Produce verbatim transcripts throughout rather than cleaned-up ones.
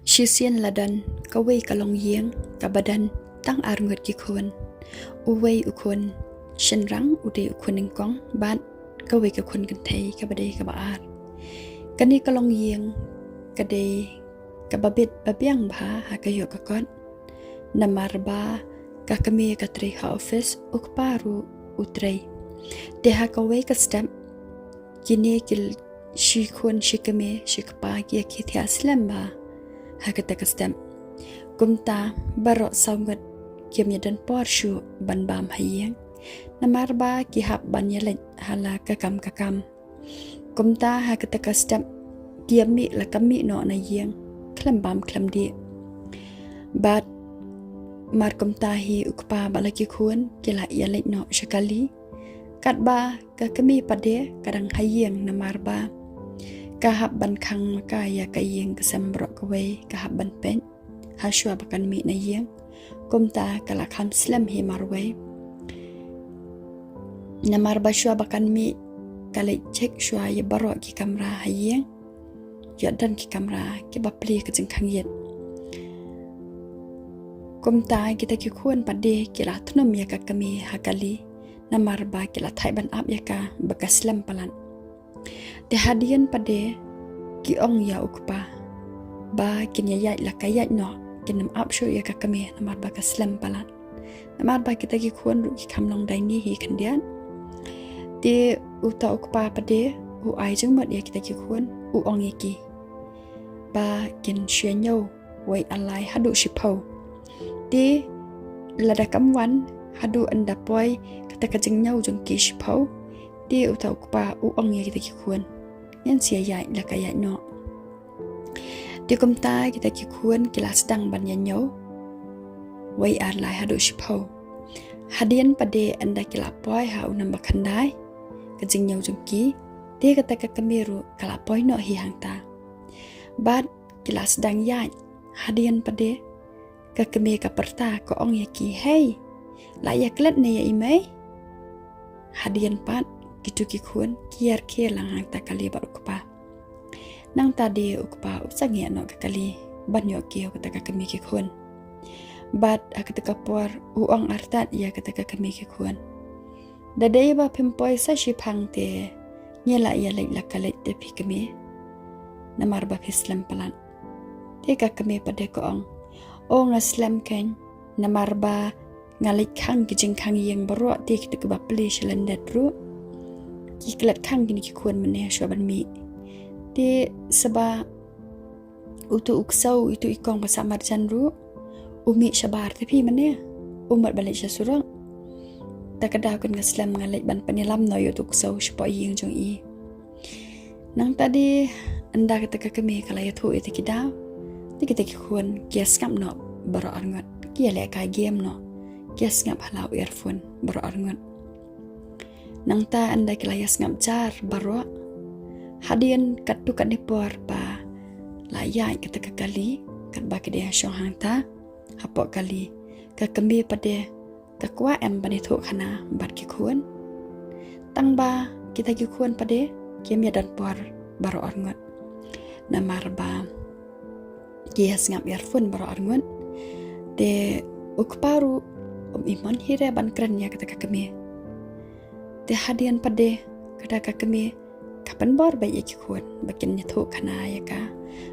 Shisien la don kawei ka longïing kaba don tang ar ngut ki khun. Uwei u khun shynrang u dei u khun nyngkong bad kawei ka khun kynthei kaba dei kaba ar. Kane ka longïing ka dei kaba bit ba biang bha ha ka ïoh ka kot. Namar ba ka kmie ka trei ha office, u kpa ruh u trei. Te ha kawei ka step kine ki l- shi khun shi kmie shi kpa ki ïa ki thiah slem bha ha kata ka step. Kumta baroh saw ngut kim ïa don por shuh ban bam ha ïing. Namar ba ki hap ban ïa leit ha la ka kam ka kam. Kumta ha kata ka step ki ïa mih la ka mih noh na ïing khlem bam khlem dih. Bad mar kumta hi u kpa bad la ki khun ki la ïa leit noh sha kali. Katba ka kmie pat de ka dang ha ïing namar ba ka hap ban khang ma ka ïa ka ïing ka sem baroh kawei, ka hap ban peit ha shuwa ba kan mih na ïing. Kumta ka la kham slem hi marwei. Namar ba shuwa ba kan mih ka leit check shuwa ïa baroh ki kamra ha ïing. Ïoh don ki kamra kiba plie ka jingkhang ïit. Kumta kita ki khun pat de ki la thnum ïa ka kmie ha kali. Namar ba ki la thait ban ap ïa ka ba ka slem palat. Te hadien pat de ki ong ïa u kpa ba kin ïa ïaid la ka ïaid noh, kin nym ap shuh ïa ka kmie namar ba ka slem palat. Namar ba kita ki khun ruh ki kham long daini hi khyndiat. Te uta u kpa pat de u ai jingmut ïa kita ki khun, u ong ïa ki ba kin shu ïa ñiew wei ar lai haduh shiphew. Te lada kam wan haduh ynda poi kata ka jingñiew jong ki shiphew, te uta u kpa u ong ïa kita ki khun, ngin sa ïaid la ka ïaid noh. Te kumta kita ki khun ki la sdang ban ïa ñiew wei ar lai haduh shiphew. Hadien pat de ynda ki la poi ha u number khyndai ka jingñiew jong ki, te kata ka kmie ruh ka la poi noh hi hangta. Bad ki la sdang ïaid. Hadien pat de ka kmie ka pyrta, ka ong ïa ki, "Hei, la ïa klet ne ïa i mei?" Hadien pat kitu ki khun ki ïa rkhie lang hangta kali bad u kpa. Nangta de u kpa u sangeh noh ka kali ban ïoh kiew kata ka kmie ki khun. Bad ha kata ka por u ong artat ïa kata ka kmie ki khun, "Da dei ba phim poi sa shiphang te ngi la ïa leit la ka leit te phi kmie, namar ba phi slem palat." Te ka kmie pat de ka ong, "O nga slem keiñ, namar ba nga leit khang ki jingkhang ïing baroh, te kita kiba plie sha lyndet ruh ki klet khang kine ki khun mynne shuwa ban mih. Te saba utu u ksew, utu i kong ba sah marjan ruh u mih shabar, te phi mynne u mut ban leit sha surok. Ta ka daw kan nga slem nga leit ban pynïalam noh ïa utu u ksew shapoh ïing jong i." Nangta de ynda kata ka kmie ka la ïathuh ïa kita ki daw, te kita ki khun ki ïa sngap noh baroh arngut, ki ïa lehkai game noh, ki ïa sngap ha la u earphone baroh arngut. Nangta ynda ki la ïa sngap jar baroh, hadien katto katne por ba la ïaid kata ka kali, katba ki dang shong hangta hapoh kali, ka kmie pat de ka kwah em ban ïathuh khana bad ki khun. Tang ba kita ki khun pat de kim ïa don por baroh arngut, namar ba ki ïa sngap earphone baroh arngut. Te u kpa ruh um imon hi re ban kren ïa kata ka kmie. Te hadien pat de kata ka kmie ka pynbor beit ïa ki khun ba kin ïathuh khana ïa ka,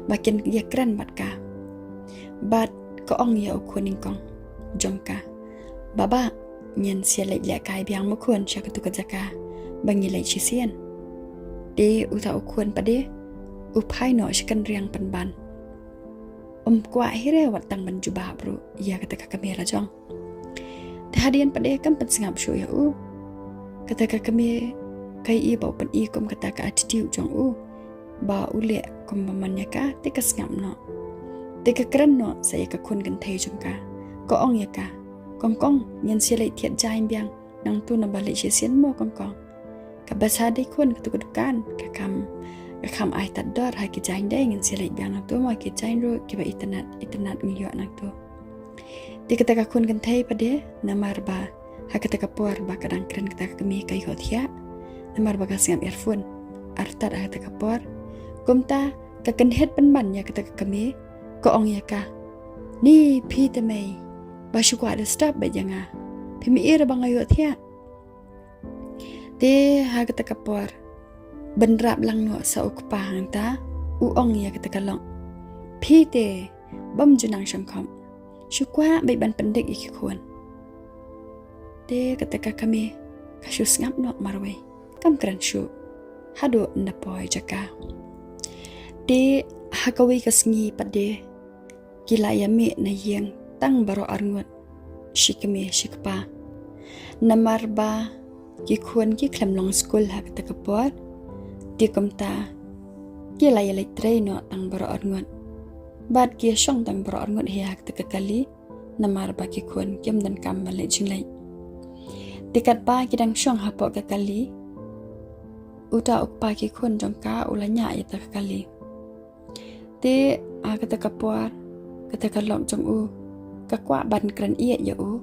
ba kin ïa kren bad ka. Bad ka ong ïa u khun nyngkong jong ka, "Baba, ngin sa leit lehkai biang ma khun sha katu ka jaka ba ngi leit shisien." Te uta u khun pat de u phai noh sha kynriang pynban. Um kwah hi re wat tang ban jubab ruh ïa kata ka kmie la jong. Te hadien pat de kam pynsngap shuh ïa u. Kata ka kmie ka ïohi ba u pyni kum kata ka attitude jong u ba u leh kum ba man ïa ka, te ka sngap noh. Te ka kren noh sa ïa ka khun kynthei jong ka. Ka ong ïa ka, "Kong kong, ngin sa leit thied jaiñ biang nangtu, naba leit shisien mo kong kong. Kaba sa dei khun katu ka dukan ka kham, ka kham ai tad dor ha ki jaiñ, dei ngin sa leit biang nangtu mo, ki jaiñ ruh kiba itynnad itynnad ngi ïoh nangtu." Te kata ka khun kynthei pat de, namar ba ha kata ka por ba ka dang kren kata ka kmie ka ïohthiah, namar ba ka sngap earphone artat ha kata ka por. Kumta ka kynhit pynban ïa kata ka kmie Ka ong ïa ka, "Ni phi te mei, ba shu kwah da stop bad ïa nga. Phi mih ïa ba nga ïoh thiah." Te ha kata ka por, ban rap lang noh sa u kpa hangta, u ong ïa kata ka lok, "Phi te, bam ju nang shongkhop. Shu kwah bad ban pyndik ïa ki khun." Te kata ka kmie, ka shu sngap noh marwei. Kam kren shuh. Haduh nda poi jaka. Te ha kawei ka sngi pat de, ki la ïa mih na ïing tang baroh arngut. Shi kmie shi kpa. Namar ba ki khun ki khlem long skul ha kata ka por. Te kumta ki la ïa leit trei noh tang baroh arngut. Bad ki ïa shong tang baroh arngut hi ha kata ka kali. Namar ba ki khun kim don kam ban leit jingleit. Te katba ki dang shong hapoh ka kali, uta u kpa ki khun jong ka u la ñiah ïa kata ka kali. Te ha kata ka por, kata ka lok jong u ka kwah ban kren ïeit ïa u.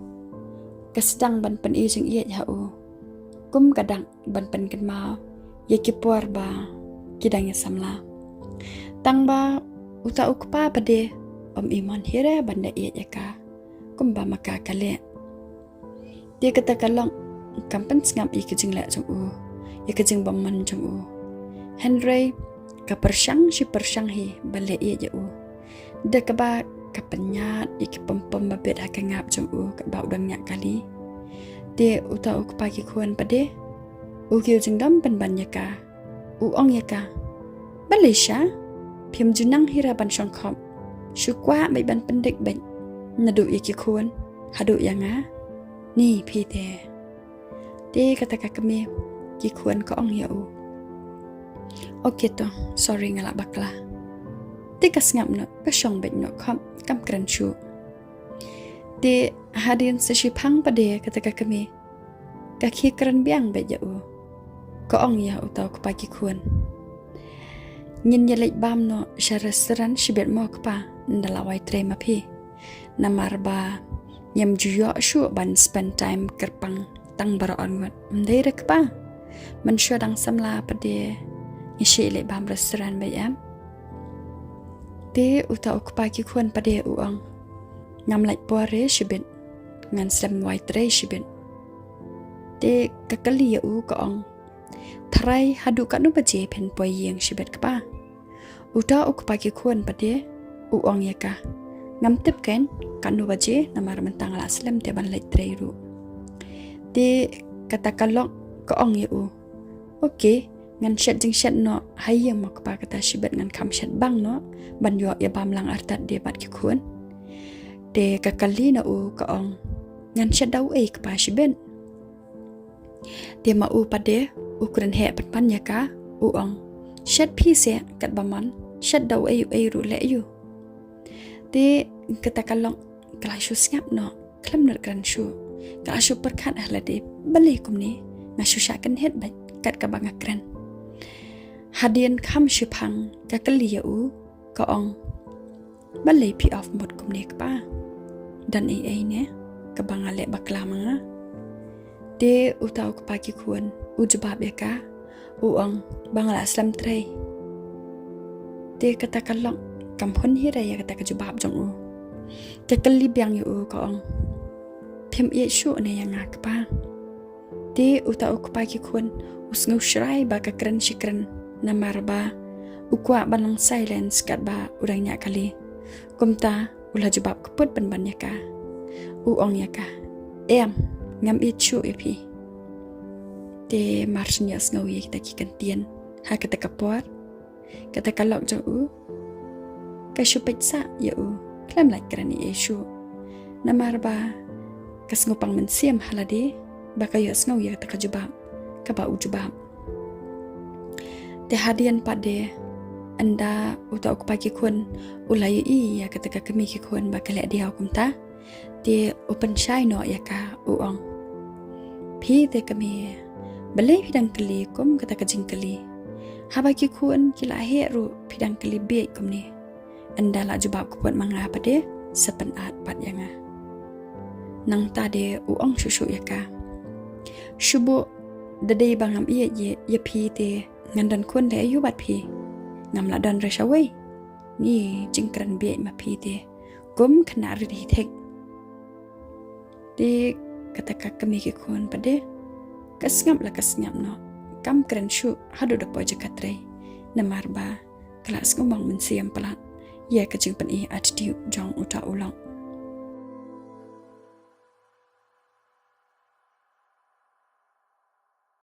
Ka sdang ban pyni jingïeit ha u. Kum ka dak ban pynkynmaw ïa ki por ba ki dang ïa samla. Tang ba uta u kpa pat de um ïa mon hi re ban da ïeit ïa ka kumba ma ka ka leh. Te kata ka lok kam pynsngap ïa ka jingleh jong u, ïa ka jingbymman jong u. Hynrei ka pyrshang shi pyrshang hi ban leh ïeit ïa u. Da kaba ka pynïaid ïa ki pom pom ba bit ha ka ngap jong u katba u dang ñiah kali. Te uta u kpa ki khun pat de u kiew jingdom pynban ïa ka. U ong ïa ka, "Balei sha? Phim ju nang hi re ban shongkhop. Shu kwah bad ban pyndik bad. Naduh ïa ki khun haduh ïa nga. Ni phi te." Te kata ka kmie ki khun ka ong ïa u, "Ok to, sorry nga la bakla." Te ka sngap noh, ka shong beit noh khop, kam kren shuh. Te hadien sa shiphang pat de kata ka kmie ka khie kren biang beit ïa u. Ka ong ïa uta u kpa ki khun, "Ngin ïa leit bam noh sha restaurant shibit mo kpa, ynda la wai trei ma phi. Namar ba ngim ju ïoh shuh ban spend time kyrpang tang baroh arngut. Ym dei re kpa? Mynshuwa dang samla pat de ngi shu leit bam restaurant beit em." Te uta u kpa ki khun pat de u ong, "Ngam lait por re shibit. Ngan slem wai trei shibit." Te ka kylli ïa u ka ong, "Tharai haduh katno baje phin poi ïing shibit kpa?" Uta u kpa ki khun pat de u ong ïa ka, "Ngam tip kein katno baje, namar mynta nga la slem te ban leit trei ruh." Te kata ka lok ka ong ïa u, "Ok, ngan shet jingshet noh ha ïing mo kpa, kata shibit ngan kham shet bang noh ban ïoh ïa bam lang artat de bad ki khun." Te ka kylli na u ka ong, "Ngan shet da uei kpa shibit?" Te ma u pat de u kren heh pynban ïa ka, u ong, "Shet phi seh katba mon, shet da uei uei ruh leh ïa u." Te kata ka lok ka la shu sngap noh, khlem nud kren shuh. Ka la shu pyrkhat ha lade, "Balei kumne, nga shu shah kynhied beit kat kaba nga kren." Hadien kham shiphang ka kylli ïa u ka ong, "Balei phi off mood kumne kpa? Don ei ei ne kaba nga leh bakla ma nga?" Te uta u kpa ki khun u jubab ïa ka, u ong, "Ba nga la slem trei." Te kata ka lok kam hun hi re ïa kata ka jubab jong u. Ka kylli biang ïa u ka ong, "Phim ïeit shuh ne ïa nga kpa?" Te uta u kpa ki khun u sngew shrai ba ka kren shi kren, namar ba u kwah ban long silence katba u dang ñiah kali. Kumta u la jubab kput pynban ïa ka, u ong ïa ka, "Em, ngam ïeit shuh ïa phi." Te mar shu ñiah sngew ïa kita ki kyntien ha kata ka por, kata ka lok jong u ka shu peit sah ïa u, khlem lait kren ei ei shuh. Namar ba ka sngewpang mynsiem ha lade ba ka ïohsngew ïa kata ka jubab kaba u jubab. Te hadien pat de, ynda uta u kpa ki khun u la ïohi ïa kata ka kmie ki khun ba ka leh diaw kumta, te u pynshai noh ïa ka, u ong, "Phi te kmie, balei phi dang kylli kum kata ka jingkylli? Haba ki khun ki la heh ruh phi dang kylli bieit kumne. Ynda la jubab kput ma nga pat de, sa pynat pat ïa nga." Nangta de u ong shuh shuh ïa ka, "Shu buh, da dei ba ngam ïeit ïa, ïa phi te ngan don khun leh aïu bad phi? Ngam lah don re shawei." Ngi jingkren bieit ma phi te, kum khynnah rit hi thik. Te kata ka kmie ki khun pat de, ka sngap la ka sngap noh, kam kren shuh haduh da poi jaka trei. Namar ba ka la sngewbang mynsiem palat ïa ka jingpyni attitude jong uta u lok.